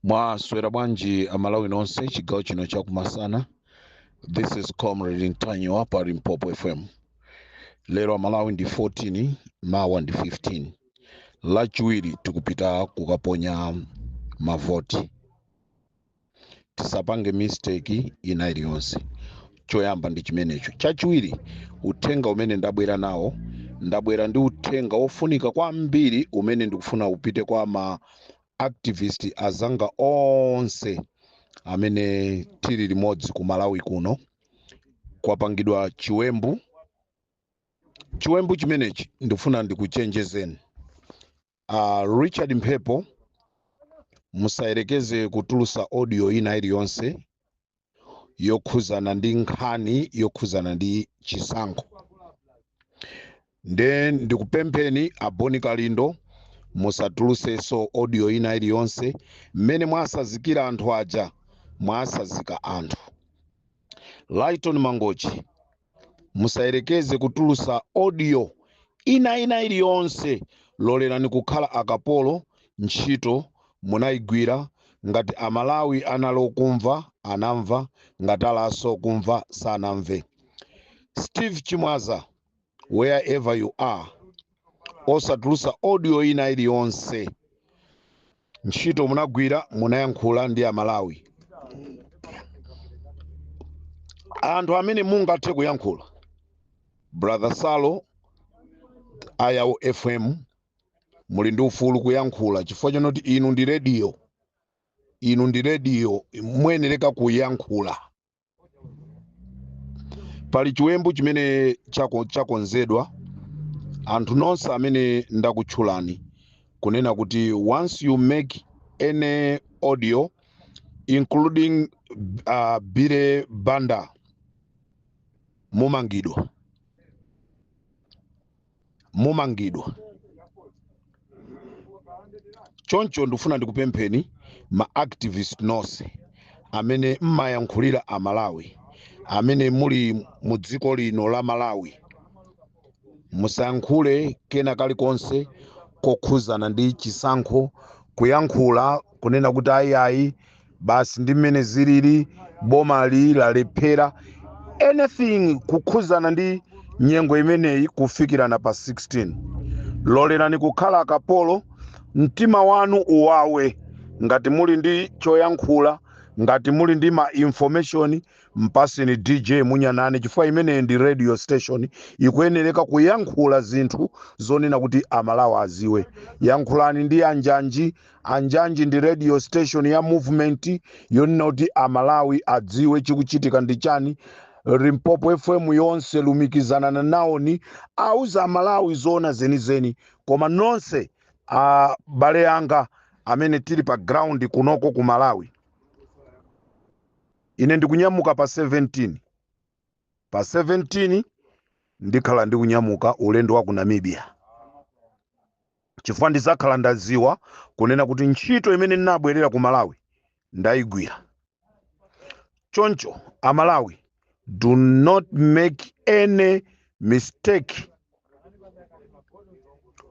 Mwaswera bwanji Amalawi nonse chigawo chino chakumasana? This is Comrade Ntanyiwa pa Limpopo FM. Lero Amalawi ndi 14, mawa ndi 15. Lachiwiri tikupita kukaponya mavoti. Tisapange mistake ina iliyonse. Choyamba ndi chimenecho. Chachiwiri, uthenga umene ndabwera nawo, ndabwera ndi uthenga wofunika kwambiri umene ndikufuna upite kwa ma activist azanga onse amene tili limodzi ku Malawi kuno. Kwapangidwa chiwembu. Chiwembu chimenechi ndikufuna ndikuchenjezeni. Richard Mphepo, musayerekeze kutulusa audio ina iliyonse yokhuzana ndi nkhani yokhuzana ndi chisankho. Nde ndikupempheni a Boni Kalindo, musatulusenso audio ina iliyonse. Mmene mwasazikira anthu aja, mwasazika anthu. Lighton Mangochi, musayerekeze kutulusa audio ina iliyonse. Lolerani kukhala akapolo. Ntchito munayigwira. Ngati Amalawi anali okumva, anamva. Ngati alaso okumva, sanamve. Steve Chimwaza, wherever you are, osatulusa audio ina iliyonse. Ntchito munagwira, munayankhula ndi Amalawi. Anthu amene mungathe kuyankhula, Brother Salo, Ayawo FM, muli ndi ufulu kuyankhula chifukwa chonoti inu ndi radio, inu ndi radio, muyenereka kuyankhula. Pali chiwembu chimene chakonzedwa. Anthu nonse amene ndakutchulani, kunena kuti once you make any audio, including Bile Banda, mumangidwa, mumangidwa. Choncho ndikufuna ndikupempheni ma activist nonse amene mmayankhulira Amalawi amene muli mu dziko lino la Malawi, musayankhule kena kalikonse kokhuzana ndi chisankho, kuyankhula kunena kuti ayi, basi ndi mmene zilili, bomali lalephera, anything kukhuzana ndi nyengo imeneyi kufikirana pa 16. Lolerani kukhala akapolo, mtima wanu uwawe. Ngati muli ndi choyankhula, ngati muli ndi ma information, mpaseni DJ Munyanane, chifukwa imeneyi ndi radio station ikuyenereka kuyankhula zinthu zonena kuti Amalawi aziwe. Yankhulani ndi Anjanji. Anjanji ndi radio station ya movement yonena kuti Amalawi adziwe chikuchitika ndi chani. Limpopo FM yonse, lumikizana nawoni, auza Amalawi zoona zenizeni. Koma nonse abale anga amene tili pa ground kunoko ku Malawi, ine ndikunyamuka pa 17. Pa 17 ndikhala ndikunyamuka ulendo wa ku Namibia, chifukwa ndizakhala ndaziwa kunena kuti ntchito imene ndinabwerera ku Malawi ndayigwira. Choncho Amalawi, do not make any mistake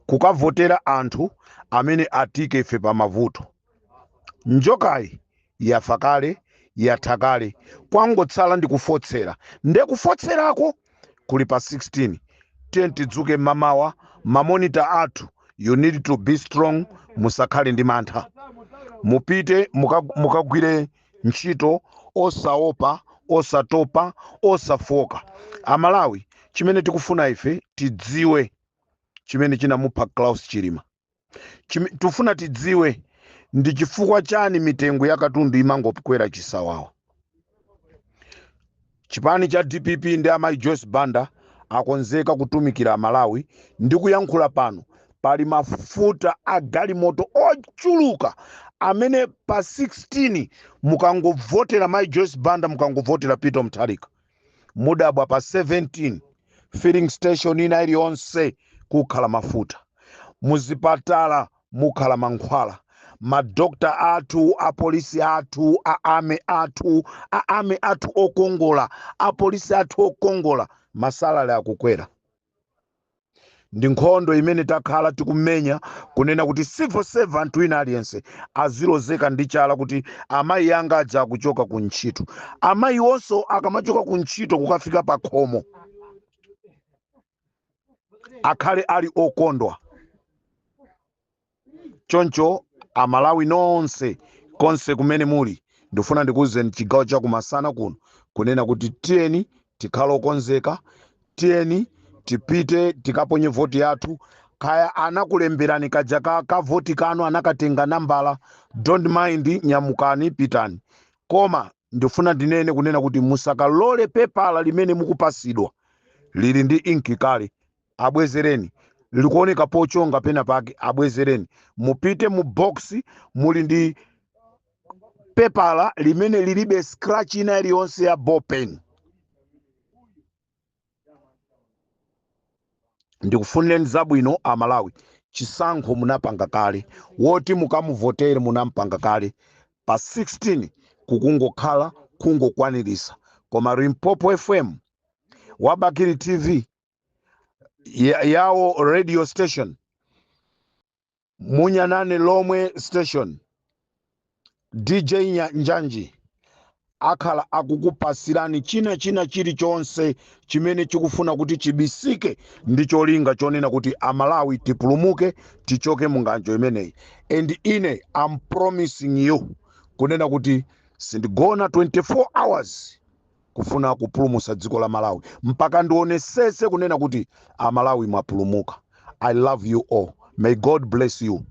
kukavotera anthu amene atike ife pa mavuto. Njokayi yafa kale, yatha kale, kwangotsala ndi kufotsera. Nde kufotserako kuli pa 16. Tiye tidzuke mmamawa. Ma monitor athu, you need to be strong. Musakhale ndi mantha, mupite mukagwire ntchito osaopa, osatopa, osafoka. Amalawi, chimene tikufuna ife, tidziwe chimene chinamupha Klaus Chilima. Tifuna tidziwe ndi chifukwa chani mitengo ya katundu imangokwera chisawawa. Chipani cha DPP ndi amayi Joyce Banda akonzeka kutumikira Amalawi. Ndi kuyankhula pano, pali mafuta a galimoto ochuluka amene pa 16 mukangovotera mayi Joyce Banda, mukangovotera Peter Mutharika, mudabwa pa 17 filling station ina iliyonse kukhala mafuta, muzipatala mukhala mankhwala, madokta athu, apolisi athu, a army athu, a army athu okongola, apolisi athu okongola, ma salary akukwera. Ndi nkhondo imene takhala tikumenya kunena kuti civil servant wina aliyense azilozeka ndi chala kuti amayi anga aja akuchoka ku ntchito. Amayi onso akamachoka ku ntchito kukafika pa khomo akhale ali okondwa. Choncho Amalawi nonse konse kumene muli, ndifuna ndikuwuzeni chigawo cha kumasana kuno kunena kuti tiyeni tikhale okonzeka, tiyeni tipite tikaponye voti yathu. Kaya anakulemberani kaja ka voti kanu, anakatenga nambala, don't mind, nyamukani pitani. Koma ndifuna ndinene kunena kuti musakalole pepala limene mukupasidwa lili ndi inki kale, abwezereni. Likuoneka pochonga pena pake, abwezereni. Mupite mu box muli ndi pepala limene lilibe scratch ina iliyonse ya ball pen. Ndikufunireni zabwino Amalawi. Chisankho munapanga kale, woti mukamuvotere munampanga kale pa 16, kukungokhala kungokwanirisa. Koma Limpopo FM, Wabakili TV, yawo radio station, Munyanane Lomwe station, DJ Njanji akhala akukupasirani china china chilichonse chimene chikufuna kuti chibisike ndi cholinga chonena kuti Amalawi tipulumuke, tichoke mu nganjo imeneyi. And ine am promising you kunena kuti sindigona 24 hours kufuna kupulumusa dziko la Malawi mpaka ndionesese kunena kuti Amalawi mwapulumuka. I love you all. May God bless you.